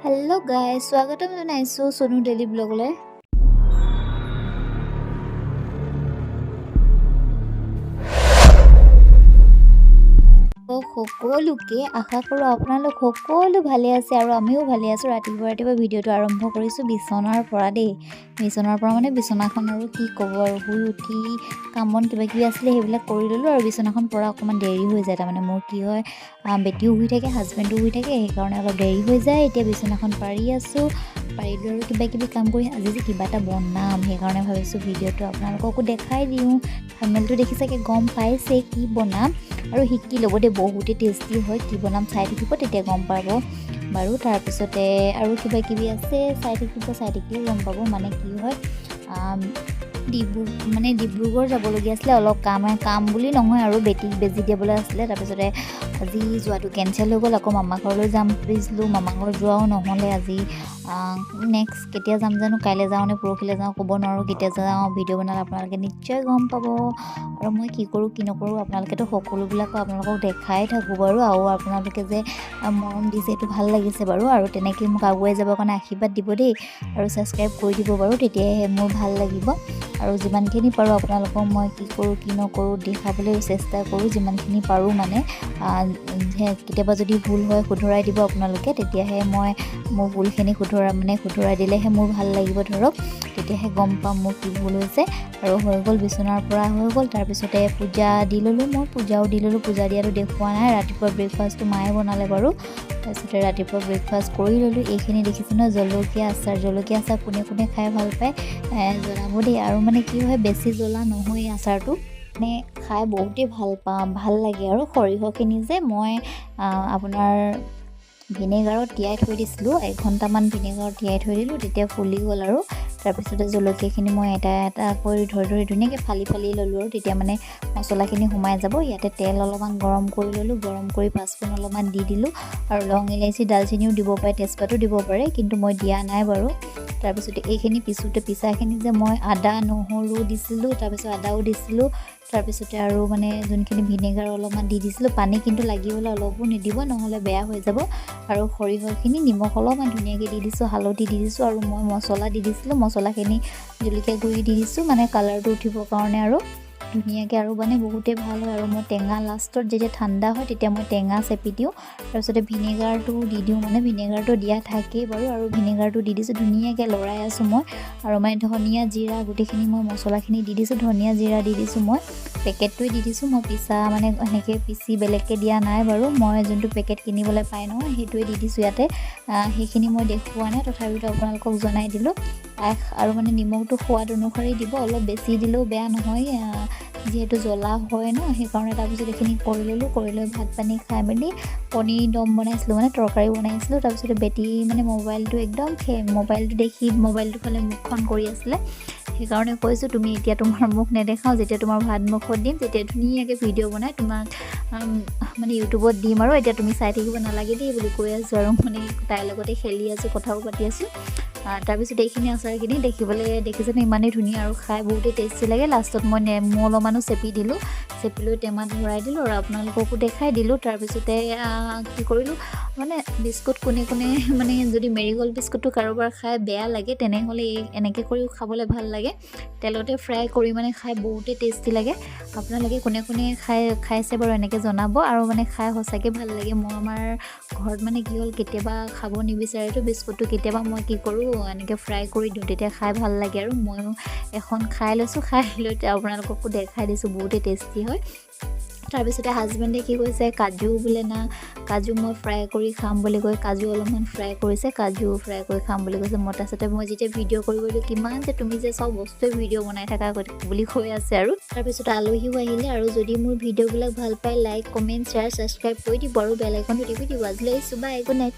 Hello' guys, স্বাগতম জনাইছোঁ Sonu daily ব্লগলৈ। সকলোকে আশা কৰোঁ আপোনালোক সকলো ভালে আছে আৰু আমিও ভালে আছোঁ। ৰাতিপুৱা ৰাতিপুৱা ভিডিঅ'টো আৰম্ভ কৰিছোঁ বিচনাৰ পৰা দেই। বিচনাৰ পৰা মানে বিচনাখন আৰু কি ক'ব আৰু, শুই উঠি কাম বন কিবা কিবি আছিলে, সেইবিলাক কৰি ল'লোঁ আৰু বিচনাখন পৰা অকণমান দেৰি হৈ যায়। তাৰমানে মোৰ কি হয়, বেটীও শুই থাকে, হাজবেণ্ডো শুই থাকে, সেইকাৰণে অলপ দেৰি হৈ যায়। এতিয়া বিচনাখন পাৰি আছোঁ। পাৰিলোঁ আৰু কিবা কিবি কাম কৰি আজি যে কিবা এটা বনাম, সেইকাৰণে ভাবিছোঁ ভিডিঅ'টো আপোনালোককো দেখাই দিওঁ। থাম্বনেইলটো দেখি চাগে গম পাইছে কি বনাম আৰু শিকি ল'ব দেই, বহুতেই টেষ্টি হয়। কি বনাম চাই থাকিব, তেতিয়া গম পাব বাৰু। তাৰপিছতে আৰু কিবা কিবি আছে, চাই থাকিব, চাই থাকিলে গম পাব। মানে কি হয়, মানে ডিব্ৰুগড় যাবলগীয়া আছিলে অলপ কাম, কাম বুলি নহয় আৰু বেটীক বেজি দিবলৈ আছিলে। তাৰপিছতে আজি যোৱাটো কেঞ্চেল হৈ গ'ল। আকৌ মামা ঘৰলৈ যাম ভাবিছিলোঁ, মামা ঘৰ যোৱাও নহ'লে আজি। নেক্সট কেতিয়া যাম জানো, কাইলৈ যাওঁ নে পৰহিলৈ যাওঁ ক'ব নোৱাৰোঁ। কেতিয়া যাওঁ ভিডিঅ' বনালে আপোনালোকে নিশ্চয় গম পাব। আৰু মই কি কৰোঁ কি নকৰোঁ আপোনালোকেতো সকলোবিলাকো আপোনালোকক দেখাই থাকোঁ বাৰু। আৰু আপোনালোকে যে মৰম দিছে, এইটো ভাল লাগিছে বাৰু। আৰু তেনেকেই মোক আগুৱাই যাবৰ কাৰণে আশীৰ্বাদ দিব দেই আৰু ছাবস্ক্ৰাইব কৰি দিব বাৰু, তেতিয়াহে মোৰ ভাল লাগিব। আৰু যিমানখিনি পাৰোঁ আপোনালোকক মই কি কৰোঁ কি নকৰোঁ দেখাবলৈ চেষ্টা কৰোঁ যিমানখিনি পাৰোঁ। মানে কেতিয়াবা যদি ভুল হয় শুধৰাই দিব আপোনালোকে, তেতিয়াহে মই মোৰ ভুলখিনি মানে শুধৰাই দিলেহে মোৰ ভাল লাগিব ধৰক, তেতিয়াহে গম পাম মোৰ কি ভুল হৈছে। আৰু হৈ গ'ল, বিচনাৰ পৰা হৈ গ'ল। তাৰপিছতে পূজা দি ল'লোঁ, মই পূজাও দি ল'লোঁ। পূজা দিয়াটো দেখুওৱা নাই। ৰাতিপুৱা ব্ৰেকফাষ্টটো মায়ে বনালে বাৰু। তাৰপিছতে ৰাতিপুৱা ব্ৰেকফাষ্ট কৰি ল'লোঁ। এইখিনি দেখিছে ন, জলকীয়া আচাৰ। জলকীয়া আচাৰ কোনে কোনে খাই ভাল পায় জনাব দেই। আৰু মানে কি হয়, বেছি জ্বলা নহয় এই আচাৰটো, মানে খাই বহুতেই ভাল পাওঁ, ভাল লাগে। আৰু সৰিয়হখিনি যে মই আপোনাৰ ভিনেগাৰত তিয়াই থৈ দিছিলোঁ, এঘণ্টামান ভিনেগাৰত তিয়াই থৈ দিলোঁ, তেতিয়া ফুলি গ'ল। আৰু তাৰপিছতে জলকীয়াখিনি মই এটা এটা কৰি ধৰি ধৰি ধুনীয়াকৈ ফালি ফালি ল'লোঁ আৰু তেতিয়া মানে মছলাখিনি সোমাই যাব। ইয়াতে তেল অলপমান গৰম কৰি ল'লোঁ। গৰম কৰি পাঁচফোৰণ অলপমান দি দিলোঁ আৰু লং, ইলাচি, ডালচেনিও দিব পাৰে, তেজপাতো দিব পাৰে, কিন্তু মই দিয়া নাই বাৰু। তাৰপিছতে এইখিনি পিছোঁতে পিছাখিনি যে মই আদা নহৰু দিছিলোঁ, তাৰপিছত আদাও দিছিলোঁ, তাৰপিছতে আৰু মানে যোনখিনি ভিনেগাৰ অলপমান দি দিছিলোঁ। পানী কিন্তু লাগিবলৈ অলপো নিদিব, নহ'লে বেয়া হৈ যাব। আৰু সৰিয়হখিনি নিমখ অলপমান ধুনীয়াকৈ দি দিছোঁ, হালধি দি দিছোঁ আৰু মই মছলা দি দিছিলোঁ। মছলাখিনি জলকীয়া গুড়ি দি দিছোঁ, মানে কালাৰটো উঠিবৰ কাৰণে আৰু ধুনীয়াকৈ আৰু মানে বহুতেই ভাল হয়। আৰু মই টেঙা লাষ্টত যেতিয়া ঠাণ্ডা হয় তেতিয়া মই টেঙা চেপি দিওঁ, তাৰপিছতে ভিনেগাৰটো দি দিওঁ। মানে ভিনেগাৰটো দিয়া থাকেই বাৰু, আৰু ভিনেগাৰটো দি দিছোঁ। ধুনীয়াকৈ লৰাই আছোঁ মই। আৰু মানে ধনিয়া জিৰা গোটেইখিনি মই মছলাখিনি দি দিছোঁ, ধনিয়া জিৰা দি দিছোঁ, মই পেকেটটোৱে দি দিছোঁ। মই পিছা মানে সেনেকৈ পিচি বেলেগকৈ দিয়া নাই বাৰু। মই যোনটো পেকেট কিনিবলৈ পাই নহয়, সেইটোৱে দি দিছোঁ ইয়াতে। সেইখিনি মই দেখুওৱা নাই, তথাপিতো আপোনালোকক জনাই দিলোঁ। আৰু মানে নিমখটো সোৱাদ অনুসৰি দিব, অলপ বেছি দিলেও বেয়া নহয়, যিহেতু জ্বলা হয় ন, সেইকাৰণে। তাৰপিছত এইখিনি কৰি ল'লোঁ। কৰি লৈ ভাত পানী খাই মেলি পনীৰ দম বনাইছিলোঁ, মানে তৰকাৰী বনাইছিলোঁ। তাৰপিছতে বেটী মানে মোবাইলটো একদম মোবাইলটো দেখি মোবাইলটো ফালে মুখখন কৰি আছিলে। সেইকাৰণে কৈছোঁ, তুমি এতিয়া তোমাৰ মুখ নেদেখাওঁ, যেতিয়া তোমাৰ ভাত মুখত দিম তেতিয়া ধুনীয়াকৈ ভিডিঅ' বনাই তোমাক মানে ইউটিউবত দিম আৰু এতিয়া তুমি চাই থাকিব নালাগে দেই বুলি কৈ আছোঁ। আৰু মানে তাইৰ লগতে খেলি আছোঁ, কথাও পাতি আছোঁ। তাৰপিছত এইখিনি আচাৰখিনি দেখিবলৈ দেখিছেনে ইমানেই ধুনীয়া আৰু খাই বহুতেই টেষ্টি লাগে। লাষ্টত মই নেমু অলপমানো চেপি দিলোঁ, চেপি লৈ টেমাত ভৰাই দিলোঁ আৰু আপোনালোককো দেখাই দিলোঁ। তাৰপিছতে কি কৰিলোঁ, মানে বিস্কুট কোনে কোনে মানে যদি মেৰিগ'ল্ড বিস্কুটটো কাৰোবাৰ খাই বেয়া লাগে, তেনেহ'লে এই এনেকৈ কৰিও খাবলৈ ভাল লাগে। তেলতে ফ্ৰাই কৰি মানে খাই বহুতেই টেষ্টি লাগে। আপোনালোকে কোনে কোনে খাইছে বাৰু এনেকৈ জনাব। আৰু মানে খাই সঁচাকৈ ভাল লাগে। মই আমাৰ ঘৰত মানে কি হ'ল, কেতিয়াবা খাব নিবিচাৰেতো বিস্কুটটো, কেতিয়াবা মই কি কৰোঁ, এনেকৈ ফ্ৰাই কৰি দিওঁ, তেতিয়া খাই ভাল লাগে। আৰু ময়ো এখন খাই লৈছোঁ, খাই লৈ আপোনালোককো দেখাই দিছোঁ, বহুতেই টেষ্টি হয়। তাৰপিছতে হাজবেণ্ডে কি কৈছে, কাজু বোলে না, কাজু মই ফ্ৰাই কৰি খাম বুলি কৈ কাজু অলপমান ফ্ৰাই কৰিছে, কাজু ফ্ৰাই কৰি খাম বুলি কৈছে। মই তাৰপিছতে মই যেতিয়া ভিডিঅ' কৰিব দিওঁ, কিমান যে তুমি যে চব বস্তুৱে ভিডিঅ' বনাই থাকা বুলি কৈ আছে। আৰু তাৰপিছতে আলহীও আহিলে। আৰু যদি মোৰ ভিডিঅ'বিলাক ভাল পায়, লাইক, কমেণ্ট, শ্বেয়াৰ, ছাবস্ক্ৰাইব কৰি দিব আৰু বেল আইকনটো টিপি দিব। আজিলৈ আহিছোঁ, বাই, গুড নাইট।